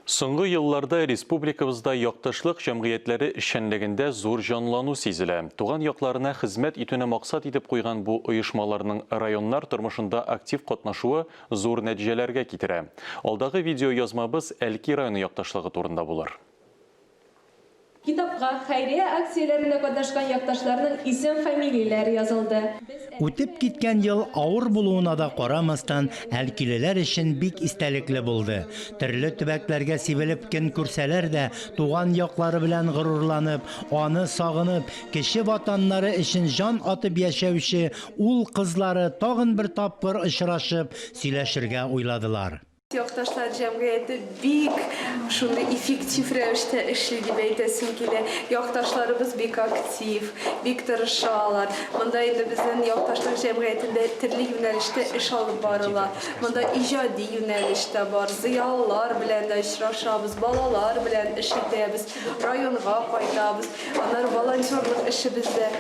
Соңгы елларда республикабызда якташлык җәмгыятьләре эшчәнлегендә зур җанлану сизелә. Туган якларына хезмәт итүне максат итеп куйган бу оешмаларның районнар тормышында актив катнашуы зур нәтиҗәләргә китерә. Алдагы видеоязмабыз Әлки районы якташлыгы турында булыр. Китапка хәйрия акцияләрендә катнашкан якташларның исем-фамилияләре язылды. Үтеп киткән ел авыр булуына да карамастан, әлкилеләр өчен бик истәлекле булды. Төрле төбәкләргә сибелеп көн күрсәләр дә, туган яклары белән горурланып, аны сагынып, кече ватаннары өчен җан атып яшәүче ул-кызлары тагын бер тапкыр очрашып, сөйләшергә уйладылар. Якташлар җәмгыяте бик шундый эффектив рәвештә эшли дип әйтәсем килә. Якташларыбыз бик актив, бик тырышалар. Монда инде безнең якташлар җәмгыятендә төрле юнәлештә эш алып барыла. Монда иҗади юнәлеш тә бар, зыялылар белән дә очрашабыз, балалар белән эш итәбез, районга кайтабыз. Аннары волонтерлык эшебез дә,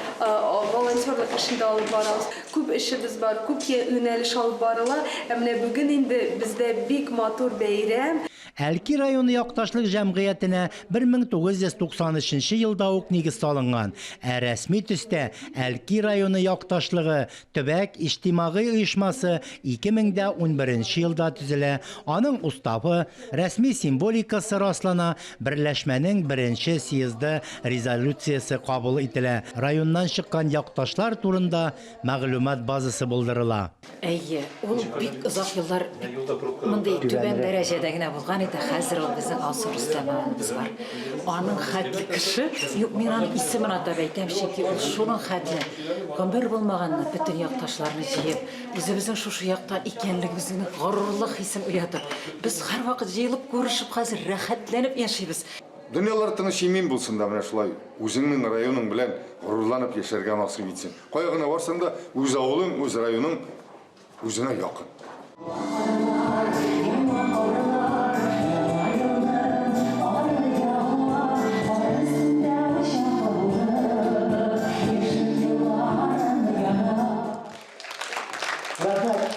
волонтерлык эшен дә алып барабыз. Күп эшебез бар, күп юнәлеш алып барыла. Ә менә бүген инде бездә бик матур бәйрәм. Әлки районы якташлык җәмгыятенә 1993 нче елда ук нигез салынган, ә рәсми төстә Әлки районы якташлыгы төбәк иҗтимагый оешмасы 2011 нче елда төзелә, аның уставы, рәсми символикасы раслана, берләшмәнең беренче съезды резолюциясе кабул ителә, районнан чыккан якташлар турында мәгълүмат базасы булдырыла. Әйе, ул бик озак еллар бик мондый түбән дәрәҗәдә генә булган иде, хәзер ул безнең Алсу Рөстәмовнабыз бар. Аның хәтле кеше юк, мин аның исемен атап әйтәм, чөнки ул шуның хәтле гомер булмаганны бөтен якташларны җыеп, Үзебезнең шушы якта икәнлегебезнең горурлык хисен уятып, без һәрвакыт җыелып күрешеп хәзер рәхәтләнеп яшибез. Дөньялар тыныч имин булсын да менә шулай үзеңнең районың белән горурланып яшәргә насыйп итсен. Кая гына барсаң да үз авылың, үз районың үзеңә якын. Рәхмәт.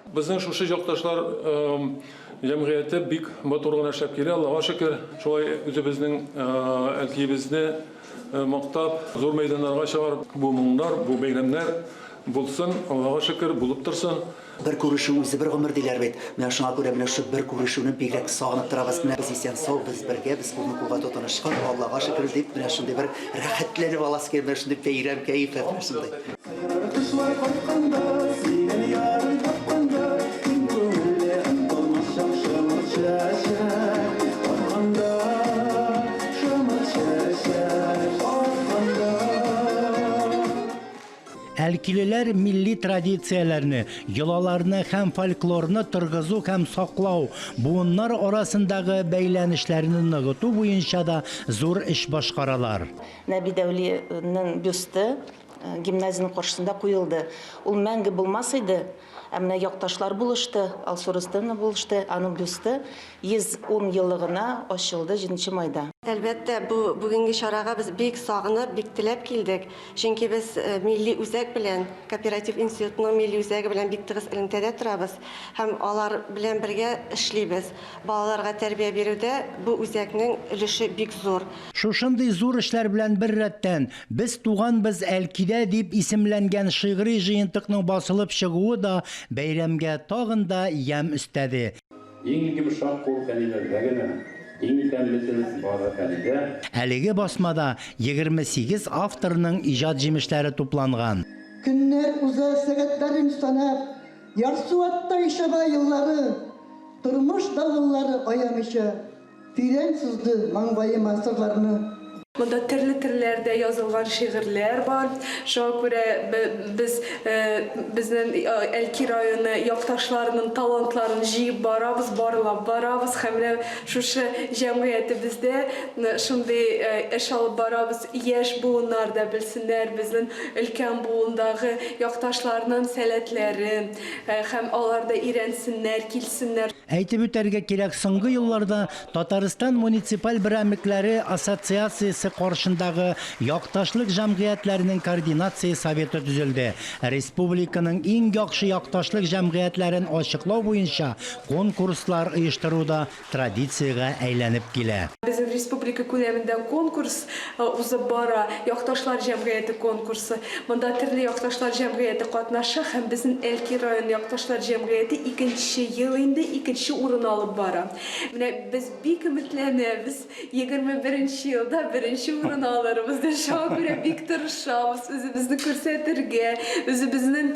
Безнең шушы якташлар җәмгыяте бик матур гына эшләп килә, Аллага шөкер. Шулай үзебезнең Әлкиебезне мактап, зур мәйданнарга чыгарып, бу моңнар, бу бәйрәмнәр булсын, Аллага шөкер, булып торсын. Бер күрешү үзе бер гомер диләр бит. Менә шуңа күрә менә шушы бер күрешүне бигрәк сагынып торабыз. Менә без исән-сау, без бергә, без кулны кулга тотынышкан, Аллага шөкер дип, менә шундый бер рәхәтләнеп аласы килә, менә шундый бәйрәм кәефе, менә шундый. Сайрар кошлар кайтканда, сөйгән ярын тапканда, киң күңелле онытылмас чак шомырт чәчәк атканда, шомырт чәчәк атканда. Әлкилеләр милли традицияләрне, йолаларны һәм фольклорны торгызу һәм саклау, буыннар арасындагы бәйләнешләрне ныгыту буенча да зур эш башкаралар. Нәби Дәүлинең бюсты гимназиянең каршысында куелды. Ул мәңге булмас иде, ә менә якташлар булышты, Алсу Рөстәмовна булышты, аның бюсты 110 еллыгына ачылды җиденче майда. Әлбәттә, бу бүгенге чарага без бик сагынып, бик теләп килдек. Чөнки без милли үзәк белән, кооператив институтының милли үзәге белән бик тыгыз элемтәдә торабыз һәм алар белән бергә эшлибез. Балаларга тәрбия бирүдә бу үзәкнең өлеше бик зур. Шушындый зур эшләр белән беррәттән, Без туганбыз Әлкидә дип исемләнгән шигъри җыентыкның басылып чыгуы да бәйрәмгә тагын да ямь өстәде. Иң йомшак кул әниләрдә генә, иң тәмле тел бары әнидә. Әлеге басмада 28 авторның иҗат җимешләре тупланган. Көннәр уза сәгатьләрен санап, Ярсу аттай чаба еллары, Тормыш давыллары аямыйча. Тирән сузды маңгаема сырларны. Монда төрле телләрдә язылган шигырьләр бар. Шуңа күрә без безнең Әлки районы якташларының талантларын җыеп барабыз, барлап барабыз һәм менә шушы җәмгыятебездә шундый эш алып барабыз. Яшь буыннар да белсеннәр безнең өлкән буындагы якташларның сәләтләрен һәм алар да өйрәнсеннәр, килсеннәр. Әйтеп үтәргә кирәк, соңгы елларда Татарстан муниципаль берәмлекләре ассоциациясе гимназиясе каршындагы Якташлык җәмгыятьләренең координация советы төзелде. Республиканың иң яхшы якташлык җәмгыятьләрен ачыклау буенча конкурслар оештыру да традициягә әйләнеп килә. Безнең республика күләмендә конкурс узып бара, Якташлар җәмгыяте конкурсы. Монда төрле якташлар җәмгыяте катнаша һәм безнең Әлки районы якташлар җәмгыяте икенче ел инде икенче урын алып бара. Менә без бик өметләнәбез, 21 нче елда беренче урын алырбыз дип. Шуңа күрә бик тырышабыз үзебезне күрсәтергә, үзебезнең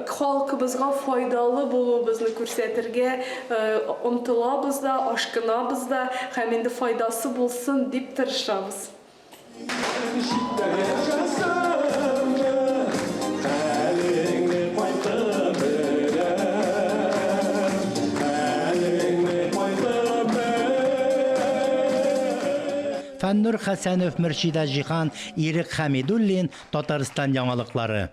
халкыбызга файдалы булуыбызны күрсәтергә омтылабыз да, ашкынабыз да һәм инде файдасы булсын дип тырышабыз. Читтә яшәсәм дә, хәлеңне кайтып беләм, хәлеңне кайтып беләм. Фәннур Хәсәнов, Мөршидә Җиһан, Ирек Хәмидуллин, Татарстан яңалыклары.